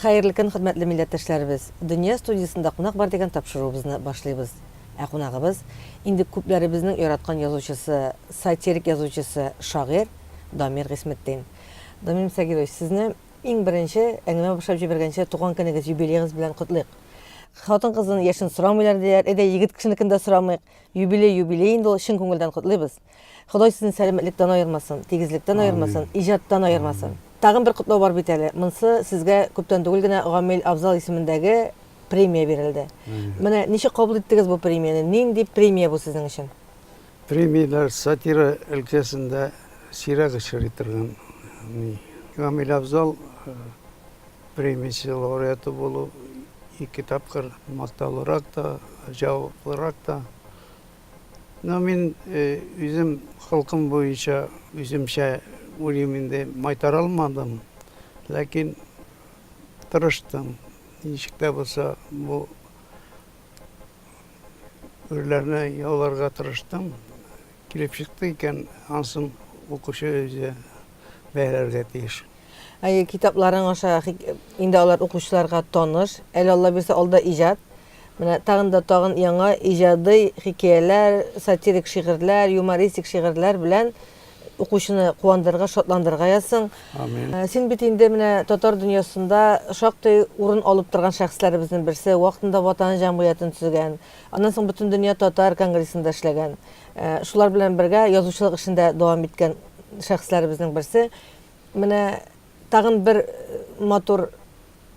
Хәерле көн, хөрмәтле милләттәшләребез! Дөнья студиясендә кунак бар дигән тапшыруыбызны башлыйбыз. Ә кунагыбыз, инде күпләребезнең яраткан язучысы, сатирик язучысы, шагыйрь Дамир Гыйсметдин. Дамир Мсагирович, сезне иң беренче, әңгәмә башлап җибәргәнче, туган көнегез, юбилеегыз белән котлыйк. Хатын-кызның яшен сорамыйлар диләр, әйдә егет кешенекен дә сорамыйк. Юбилей юбилей инде ул, чын күңелдән котлыйбыз. Ходай сезне сәламәтлектән аермасын, тигезлектән аермасын, иҗаттан аермасын. Тагын бер котлау бар бит әле. Монсы сезгә күптән түгел генә Гамил Афзал исемендәге премия бирелде. Менә ничек кабул иттегез бу премияне? Нинди премия бу сезнең өчен? Премияләр сатира өлкәсендә сирәк очрый торган ни. Гамил Афзал премиясе лауреаты булу ике тапкыр мактаулырак та, җаваплырак та. Но мин үзем холкым буенча үземчә уйлыйм инде, майтара алмадым. Ләкин тырыштым. Ничек тә булса бу үрләрне яуларга тырыштым. Килеп чыкты икән, ансын укучы үзе бәяләргә тиеш. Әйе, китапларың аша инде алар укучыларга таныш. Әле Алла бирсә, алда иҗат. Менә тагын да тагын яңа иҗади хикәяләр, сатирик шигырьләр, юмористик шигырьләр белән укучыны куандырырга, шатландырырга язсын. Амин. Син бит инде менә татар дөньясында шактый урын алып торган шәхесләребезнең берсе, вакытында Ватан җәмгыятен төзегән, аннан соң Бөтендөнья татар конгрессында эшләгән, шулар белән бергә язучылык эшен дә дәвам иткән шәхесләребезнең берсе. Менә тагын бер матур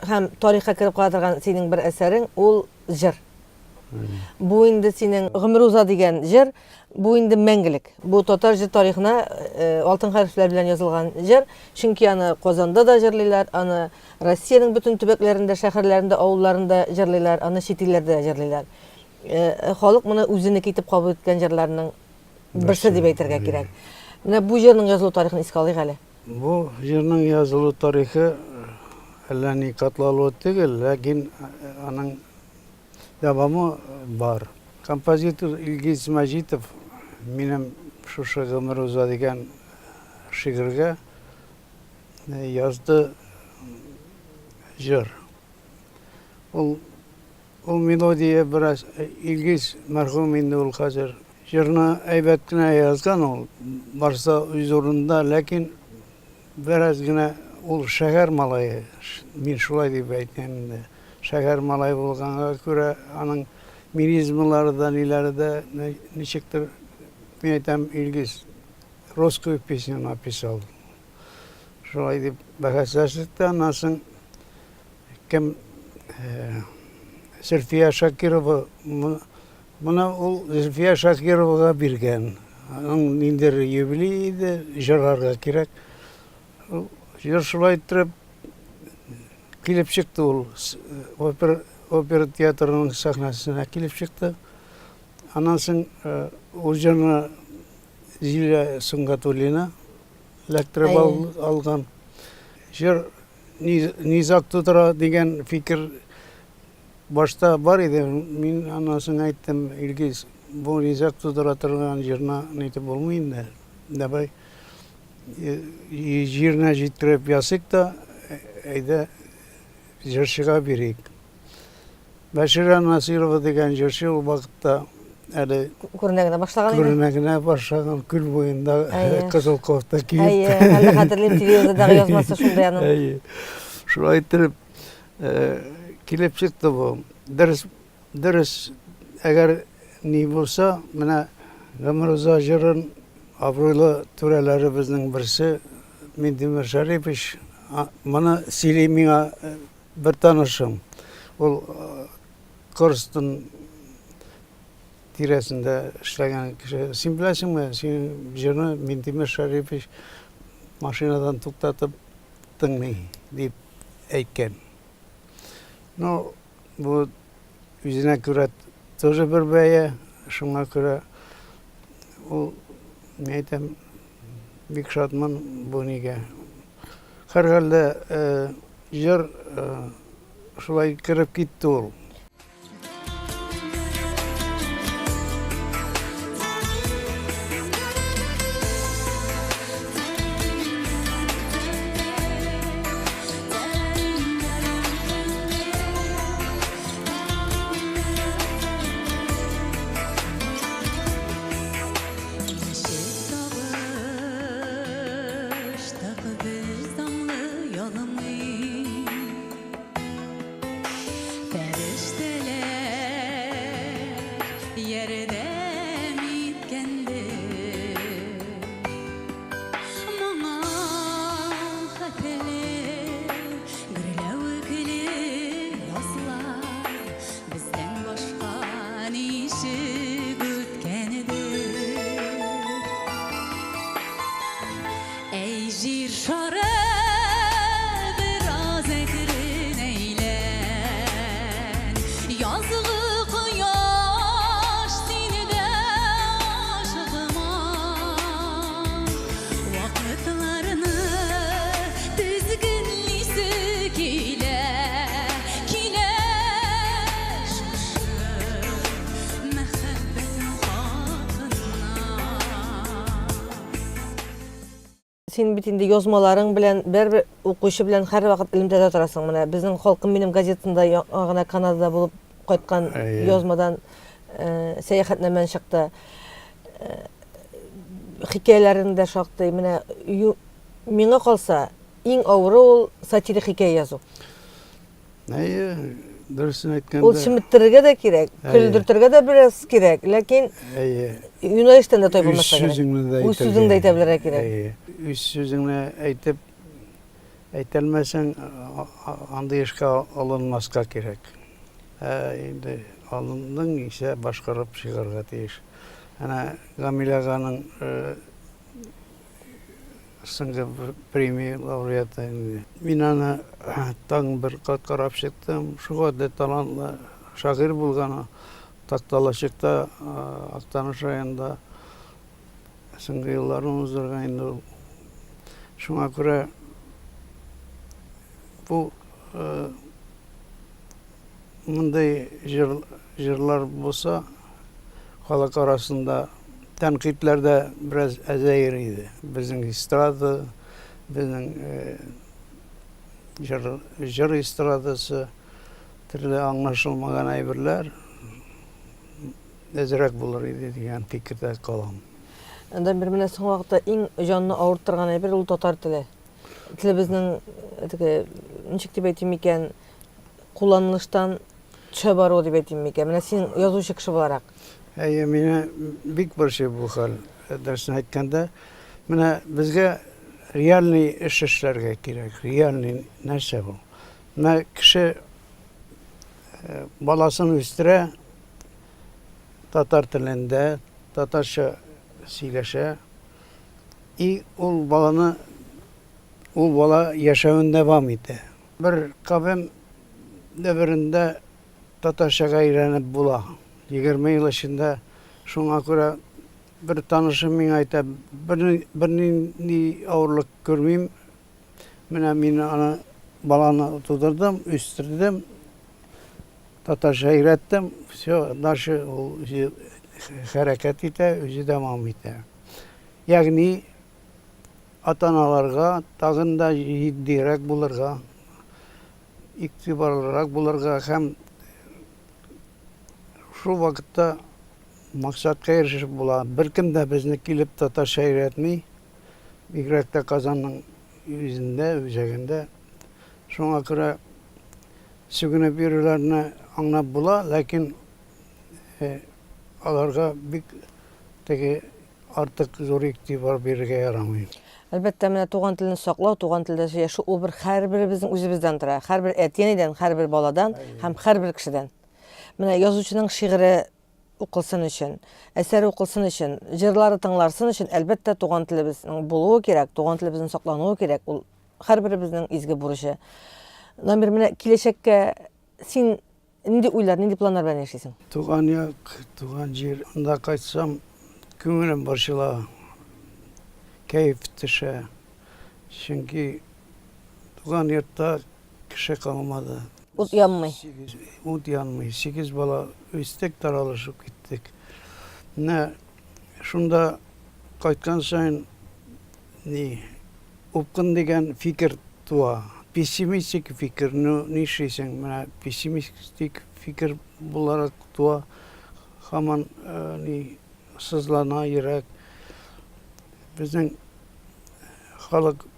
һәм тарихка кереп кала торган синең бер әсәрең, ул җыр. Бу инде синең Гомер уза дигән җыр, бу инде мәңгелек. Бу татар җыр тарихына алтын хәрефләр белән язылган җыр, чөнки аны Казанда да җырлыйлар, аны Россиянең бөтен төбәкләрендә, шәһәрләрендә, авылларында җырлыйлар, аны чит илләрдә дә җырлыйлар. Халык моны үзенеке итеп кабул иткән җырларның берсе дип әйтергә кирәк. Менә бу җырның язылу тарихын искә алыйк әле. Бу җырның язылу тарихы әллә ни катлаулы түгел, ләкин аның дәвамы бар. Композитор Илгиз Мәҗитов минем шушы Гомер уза дигән шигырьгә язды җыр. Ул Ул мелодия бераз Илгиз мәрхүм инде ул хәзер. Җырны әйбәт кенә язган ул, барсы үз урынында, ләкин бераз генә ул шәһәр малае, мин шулай дип әйтәм инде. Шәһәр малае булганга күрә аның мелизмалары да, ниләре дә ничектер, мин әйтәм, Илгиз русскую песню написал. Шулай дип бәхәсләштек тә, аннан соң Кем Зөлфия Шакирова моны ул Зөлфия Шакировага биргән. Аның ниндидер юбилей иде, җырларга кирәк. Җыр шулай иттереп килеп чыкты ул. Опера, опера театрының сәхнәсенә килеп чыкты. Аннан соң ул җырны Зилә Сөнгатуллина эләктереп алган. Җыр Низаг тудыра дигән фикер башта бар иде. Мин аннан соң әйттем, Илгиз, бу низаг тудыра торган җырны нитеп булмый инде. Давай җиренә җиткереп ясыйк та, әйдә җырчыга бирик. Бәширә Насыйрова дигән җырчы ул вакытта әле күренә генә башлаган иде. Күренә генә башлаган, күл буенда кызыл кофта киеп. Әйе, әле хәтерлим, телевизордагы язмасы шундый аның. Әйе. Шулай иттереп килеп чыкты бу. Дөрес, дөрес, әгәр ни булса, менә Гомер уза җырын абруйлы түрәләребезнең берсе Минтимер Шәрипович моны сөйли миңа Бер танышым, ул Корстон тирәсендә эшләгән кеше. Син беләсеңме, синең җырны Минтимер Шәрипович машинадан туктатып тыңлый, дип әйткән. Ну, бу үзенә күрә тоже бер бәя, шуңа күрә ул, мин әйтәм, бик шатмын бу нигә. Һәрхәлдә, җыр шулай кереп китте ул. Син бит инде язмаларың белән бер укучы белән һәрвакыт элемтәдә торасың. Менә безнең Халкым минем газетасында яңа гына Канадада булып кайткан язмадан э, сәяхәтнамән чыкты. Э, хикәяләрең дә шактый. Менә миңа калса, иң авыры ул сатирик хикәя язу. Әйе, дөресен әйткәндә. Ул чеметтерергә дә кирәк, көлдертергә дә бераз кирәк, ләкин Әйе. юнәлештән дә тайпылмаска кирәк. Үз сүзеңне дә Үз сүзеңне дә әйтә белергә кирәк. Әйе. Үз сүзеңне әйтеп әйтәлмәсәң, андый эшкә алынмаска кирәк. Ә инде алындың исә башкарып чыгарга тиеш. Әнә Гамил аганың Соңгы премия лауреаты инде. Мин аны тагын бер кат карап чыктым. Шул хәтле талантлы шагыйрь булган Такталачыкта, Актаныш районында соңгы елларын уздырган инде ул. Шуңа күрә бу Мондый җыр, җырлар булса, халык арасында тәнкыйтьләр дә бераз әзәер иде. Безнең эстрада, безнең җыр, җыр эстрадасы, төрле аңлашылмаган әйберләр әзрәк булыр иде дигән фикердә калам. Дамир, менә соңгы вакытта иң җанны авырттырган әйбер ул татар теле. Телебезнең теге, ничек дип әйтим икән, кулланылыштан төшә баруы дип әйтим микән? Менә син язучы кеше буларак. Әйе, мине бик борчый бу хәл. Дөресен әйткәндә, менә безгә реальный эш эшләргә кирәк. Реальный нәрсә бу? Менә кеше э, баласын үстерә татар телендә, татарча сөйләшә. И ул баланы ул бала яшәвен дәвам итә. Бер кавем дәверендә татарчага өйрәнеп була. 20 ел эчендә шуңа күрә бер танышым миңа әйтә, бернинди авырлык күрмим. Менә мин аны баланы тудырдым, үстердем, татарча өйрәттем, все, дальше ул үзе хәрәкәт итә, үзе дәвам итә. Ягъни Ата-аналарга тагын да җитдирәк булырга, игътибарлырак булырга һәм шул вакытта максатка ирешеп була. Беркем дә безне килеп татарча өйрәтми, бигрәк тә Казанның үзендә, үзәгендә. Шуңа күрә сүгенеп йөрүләрне аңлап була, ләкин аларга бик теге Артык зур игътибар бирергә ярамый. Әлбәттә, менә туган телне саклау, туган телдә сөйләшү ул бер һәрберебезнең үзебездән тора. Һәрбер әти-әнидән, һәрбер баладан һәм һәрбер кешедән. Менә язучының шигыре укылсын өчен, әсәре укылсын өчен, җырлары тыңларсын өчен, әлбәттә, туган телебезнең булуы кирәк, туган телебезнең саклануы кирәк. Ул һәрберебезнең изге бурычы. Дамир, менә киләчәккә син Нинди уйлар, нинди планнар белән яшисең? Туган як, туган җир. Анда кайтсам, күңелем борчыла, кәеф төшә. Чөнки туган йортта кеше калмады. Ут янмый. Ут янмый. Сигез бала үстек, таралышып киттек. Менә шунда кайткан саен ни, упкын дигән фикер туа. Пессимистик фикер, ну нишлисең, менә пессимистик фикер буларак туа, һаман ни сызлана йөрәк. Безнең халык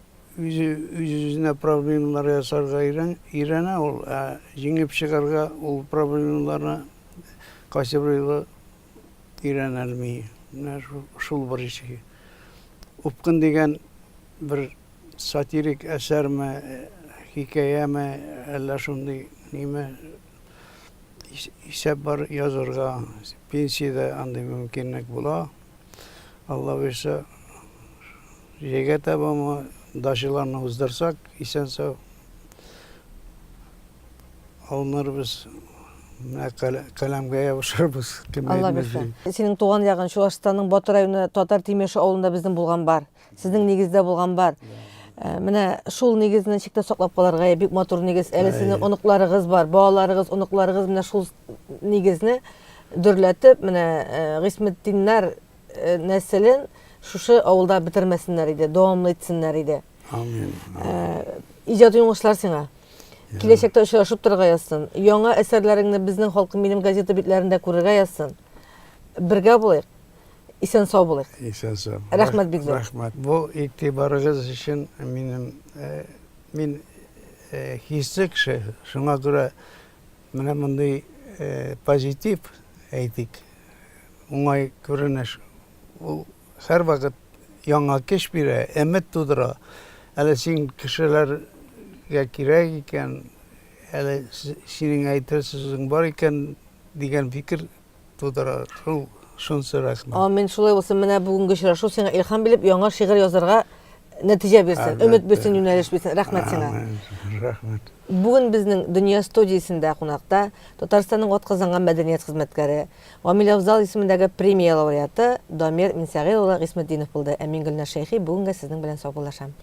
үзе үз-үзенә проблемалар ясарга өйрәнә ул, ә җиңеп чыгарга ул проблемаларны кайсы бер юлы өйрәнәлми. Менә шул бер ишеге. Упкын дигән бер сатирик әсәрме, хикәяме, әллә шундый ниме исәп бар язырга. Пенсиядә андый мөмкинлек була. Алла боерса, җәйгә табамы, дачаларны уздырсак, исән-сау алынырбыз. Менә каләмгә ябышырбыз. Кем Алла бирсә. Синең туган ягың Чуашстанның Батыр районы Татар Тимеше авылында безнең булган бар. Сезнең нигездә булган бар. Э, менә шул нигезне ничек тә саклап калырга, бик матур нигез. Әле сезнең оныкларыгыз бар, балаларыгыз, оныкларыгыз менә шул нигезне дөрләтеп, менә э, Гыйсметдиннәр э, нәселен шушы авылда бетермәсеннәр иде, дәвамлы итсеннәр иде. Амин. Иҗади уңышлар сиңа. Киләчәктә очрашып торырга язсын. Яңа әсәрләреңне Безнең халкым минем газета битләрендә күрергә язсын. Бергә булыйк. Исән сау булыйк. Исән сау. Рәхмәт бик зур. Рәхмәт. Бу игътибарыгыз өчен минем э, мин э, хисле кеше, шуңа күрә менә мондый э, позитив әйтик, уңай күренеш ул һәрвакыт яңа көч бирә, өмет тудыра. Әле син кешеләргә кирәк икән, әле синең әйтер сүзең бар икән дигән фикер тудыра. Шул шунысы рәхмәт. Амин, шулай булсын. Менә бүгенге очрашу сиңа илһам биреп, яңа шигырь язарга нәтиҗә бирсен, өмет бирсен, юнәлеш бирсен. Рәхмәт сиңа. Рәхмәт. Бүген безнең Дөнья студиясендә кунакта Татарстанның атказанган мәдәният хезмәткәре, Гамил Афзал исемендәге премия лауреаты Дамир Минсәгыйль улы Гыйсметдинов булды. Ә мин Гөлназ Шәйхи бүгенгә сезнең белән саубуллашам.